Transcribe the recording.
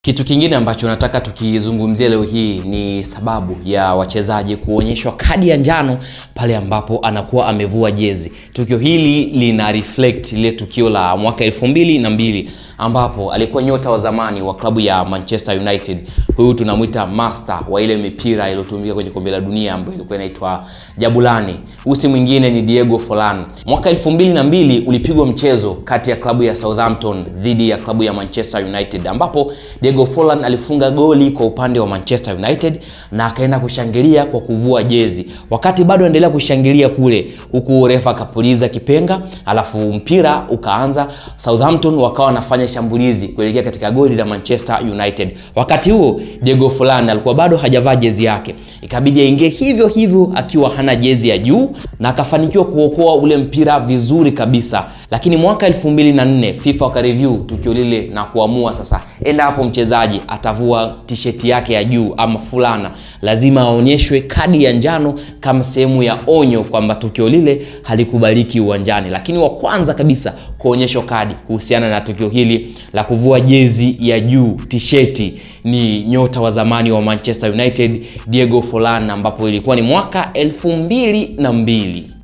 Kitu kingine ambacho nataka tukizungumzie leo hii ni sababu ya wachezaji kuonyeshwa kadi ya njano pale ambapo anakuwa amevua jezi. Tukio hili lina reflect ile tukio la mwaka 2002 ambapo alikuwa nyota wa zamani wa klabu ya Manchester United. Huyu tunamuita master wa ile mipira iliyotumika kwenye kombe la dunia ambayo ilikuwa inaitwa Jabulani. Huyu si mwingine ni Diego Forlan. Mwaka 2002 ulipigwa mchezo kati ya klabu ya Southampton dhidi ya klabu ya Manchester United, ambapo Diego Forlan alifunga goli kwa upande wa Manchester United na akaenda kushangilia kwa kuvua jezi. Wakati bado anaendelea kushangilia kule, huku refa akapuliza kipenga, alafu mpira ukaanza. Southampton wakawa wanafanya shambulizi kuelekea katika goli la Manchester United. Wakati huo Diego Forlan alikuwa bado hajavaa jezi yake, ikabidi aingie hivyo hivyo akiwa hana jezi ya juu, na akafanikiwa kuokoa ule mpira vizuri kabisa. Lakini mwaka 2004 FIFA wakareview tukio lile na kuamua sasa endapo mchezaji atavua t-shirt yake ya juu ama fulana, lazima aonyeshwe kadi ya njano kama sehemu ya onyo kwamba tukio lile halikubaliki uwanjani. Lakini wa kwanza kabisa kuonyeshwa kadi kuhusiana na tukio hili la kuvua jezi ya juu t-shirt ni nyota wa zamani wa Manchester United Diego Forlan, ambapo ilikuwa ni mwaka 2002.